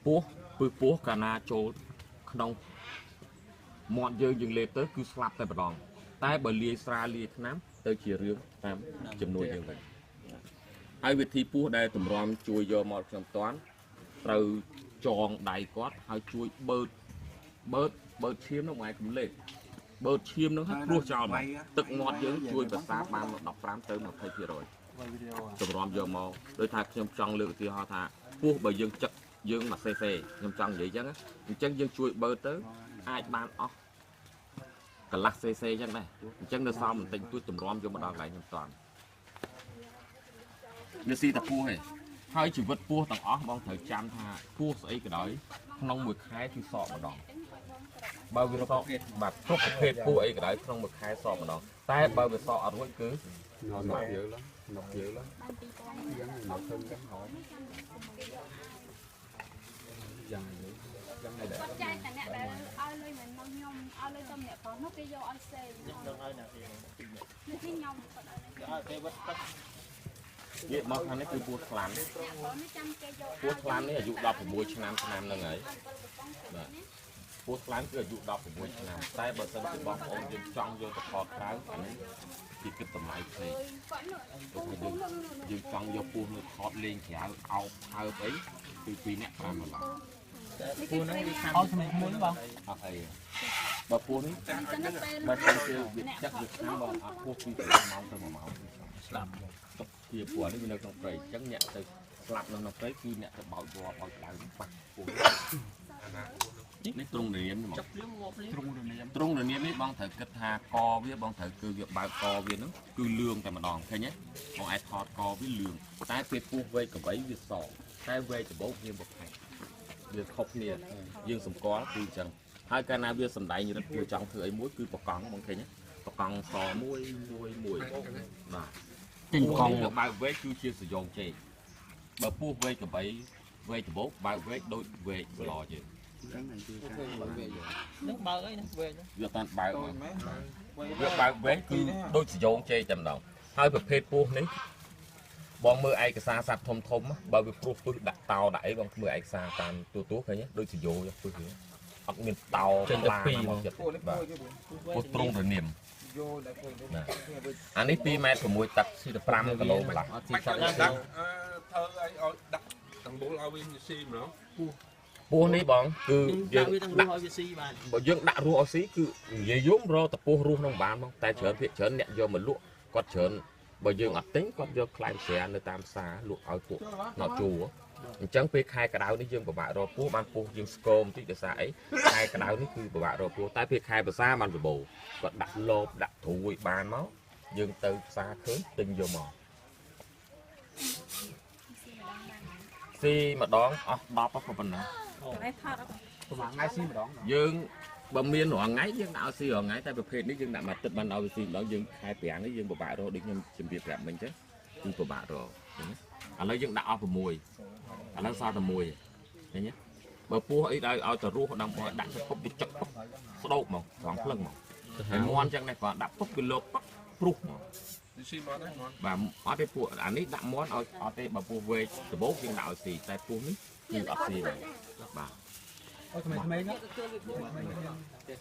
ពោះពឹសពោះកាលណាចូលក្នុងមាត់យើងយើងលេបទៅគឺស្លាប់តែម្ដងតែបើលាយស្រាលាយថ្នាំទៅជារឿងតាមចំនួនយើងវិញហើយវិធីពោះដែលតម្រាំជួយយកមកខ្ញុំតាន់ត្រូវចងដៃគាត់ហើយជួយបឺតបឺតបឺតឈាមនោះមកឯងកុំលេបបឺតឈាមនឹងឲ្យព្រោះចោលមកទឹកមាត់យើងជួយប្រសាបាន15ទៅ20%តម្រាំយកមកដោយថាខ្ញុំចង់លើកឧទាហរណ៍ថាពោះបើយើងចឹកយើងមកសេសេខ្ញុំចង់និយាយចឹងអញ្ចឹងយើងជួយបឺតទៅអាចបានអស់កន្លះសេសេចឹងដែរអញ្ចឹងនៅសល់បន្តិចបន្តួចតម្រាំយកមកដល់កន្លែងខ្ញុំតាន់វាស៊ីតែពោះឯងហើយជីវិតពោះទាំងអស់បងត្រូវចាំថាពោះស្អីក៏ដោយក្នុងមួយខែគឺសកម្ដងបើវាសកបាទគ្រប់ប្រភេទពោះអីក៏ដោយក្នុងមួយខែសម្ដងតែបើវាសកអត់រួចគឺ nọc dữ lắm nọc dữ lắm dân nọc thương lắm hỏi dân dân này để ចែកតែអ្នកដែលឲ្យលុយមិនមកខ្ញុំឲ្យលុយទៅអ្នកប្រុសនោះគេយកឲ្យសេ ដឹងឲ្យអ្នកគេ នេះខ្ញុំគាត់ឲ្យ ឲ្យគេវត្តទឹក ងាកមកខាងនេះគឺពោះខ្លាំង អ្នកប្រុសនេះចាំគេយក ពោះខ្លាំងនេះអាយុ16ឆ្នាំឆ្នាំហ្នឹងហើយបាទពោះខ្លាំងគឺអាយុ16ឆ្នាំតែបើសិនជាបងប្អូនយើងចង់យកទៅថតក្រៅអានេះគេគិតតម្លៃផ្សេងយើងចង់យកពោះនៅថតលេងក្រៅអោបហើបអីគឺ2នាក់5ដុល្លារ ពោះហ្នឹងវាខាង អត់ក្មេងៗបង អត់អីបើពោះនេះបើសិនជាវាចឹកវាខាំបងអត់ពោះពី2ម៉ោងទៅ1ម៉ោងស្លាប់ទុកជាពោះនេះវានៅក្នុងព្រៃអញ្ចឹងអ្នកទៅស្លាប់នៅក្នុងព្រៃគឺអ្នកទៅបោចវល្លិបោចក្តៅប៉ះពោះនេះទ្រង់រនាមមក ទ្រង់រនាម ទ្រង់រនាមនេះបងត្រូវគិតថាកវាបងត្រូវគឺវាបើកកវាហ្នឹងគឺលឿងតែម្ដងឃើញទេបងអាចថតកវាលឿងតែពេលពោះវែកកវៃវាសតែវែកដបោកវាប្រផេះវាខុសគ្នាយើងសម្គាល់គឺអញ្ចឹងហើយកាលណាវាសំដែងរិទ្ធវាចង់ធ្វើអីមួយគឺប្រកង់បងឃើញទេប្រកង់សមួយមួយមួយបាទ ចេញកង់ បើកវែកគឺជាសយងចេកបើពោះវែកកវៃវែកដបោកបើកវែកដូចវែកស្លយើង ហ្នឹងហើយគឺ នឹងបើកអីណាវែក វាអត់បើកវាបើកវែកគឺដូចសយងចេកតែម្ដងហើយប្រភេទពោះនេះបងមើលឯកសារសត្វធំធំបើវាព្រុសពឹសដាក់តោដាក់អីបងមើលឯកសារតាមទូទូឃើញដូចសយោពឹសវាអត់មានតោ ចេញទៅពីរ មកចិត្តបាទពោះទ្រង់រនាមអានេះ2ម៉ែត្រ6ទឹក5គីឡូកន្លះ អត់ស៊ីសត្វ ដាក់ធ្វើអីឲ្យដាក់ទាំងមូលឲ្យវាស៊ីម្ដង ពោះនេះបងគឺយើង ដាក់ឲ្យវាស៊ីបាន បើយើងដាក់រស់ឲ្យស៊ីគឺនិយាយយំរកតពោះរស់ក្នុងបានបងតែច្រើនភាគច្រើនអ្នកយកមកលក់គាត់ច្រើនបើយើងអត់ទិញគាត់យកខ្លែងស្រានៅតាមផ្សារលក់ឲ្យពួកណត់ជួអញ្ចឹងពេលខែក្តៅនេះយើងពិបាករកពោះបានពោះយើងស្គមបន្តិចដោយសារអីខែក្តៅនេះគឺពិបាករកពោះតែពេលខែប្រសាបានប្របូរគាត់ដាក់លបដាក់ត្រួយបានមកយើងទៅផ្សារឃើញទិញយកមកស៊ីម្ដងអស់10ប៉ុណ្ណឹង ប្រហែលថ្ងៃស៊ីម្ដង យើងបើមានរាល់ថ្ងៃយើងដាក់ឲ្យស៊ីរាល់ថ្ងៃតែប្រភេទនេះយើងដាក់មួយទឹកបានឲ្យស៊ីម្ដងយើងខែប្រាំងនេះយើងពិបាករកដូចខ្ញុំជម្រាបប្រាប់មិញចឹងគឺពិបាករកឥឡូវយើងដាក់អស់6ឥឡូវសល់តែ1ឃើញទេបើពោះអីដល់ឲ្យទៅរស់ដល់មកដាក់ទៅពុបវាចឹកពុបស្ដោកមកត្រង់ភ្លឹងមកហើយមន់ចឹងដែរគាត់ដាក់ពុបវាលោកពុបព្រុសមក ស៊ីមកដែរមន់ បាទអត់ទេពួកអានេះដាក់មន់ឲ្យអត់ទេបើពោះវែកដបោកយើងដាក់ឲ្យស៊ីតែពោះនេះគឺអត់ស៊ីទេបាទ អត់ក្មេងៗណា អត់ទេ